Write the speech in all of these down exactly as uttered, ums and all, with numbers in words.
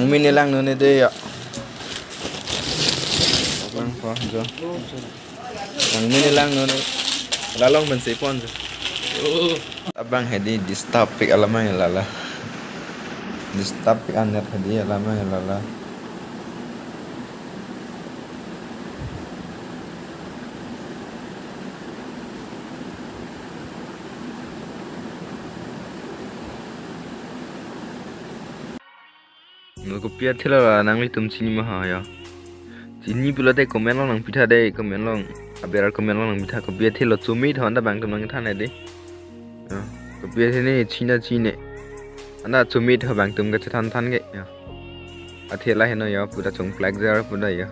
Mini lang nune de ya. Lang po jo. Lang mini lang nune. Lalong bensi pon jo. Abang hedi disturb pik alamang lala. Disturb pik anet hedi alamang lala. Lo kopi athelo la nanglitum chini ma ha ya. Chini pulote comment along nangpitha de, comment along. Aber comment along nangpitha, kopi athelo chomit ho anta bangtum nangthan de. Ya, kopi athe ne china chine. Anta chomit ho bangtum kachethan than ke ya. Athe la heno ya, pura chongplak jar pura ya.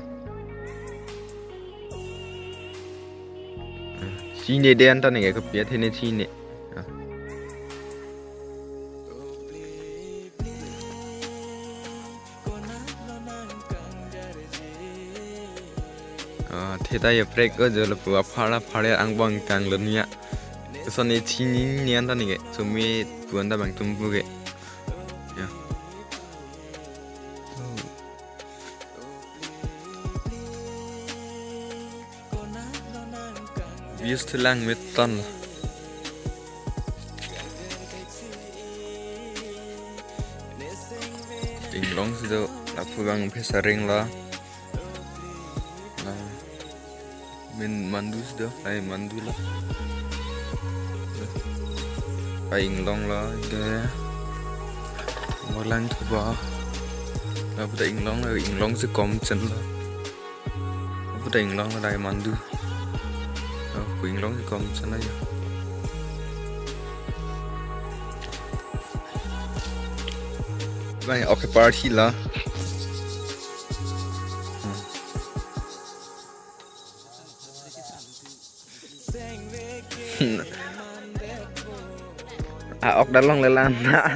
Chine de anta ne ke kopi athe ne chine. Ya. Ah, theta ya prek ko jo lapu aphar aphar ya angbong kanglo nia. Koson ne chini ni anta ne ke. Chomit pu anta bangtum pu ke. Ya. Views thelang metan. Inglong si do, lapu bang phe saring la. La. Min mandu si do, ai mandu la. Ai inglong la, ide. Malang thuba. Lapu ta inglong la, inglong si kom chen la. Lapu ta inglong la, ai mandu. Lapu inglong si kom chen la ya. Bang, okay, party la. Ah, ok dalong lelan na.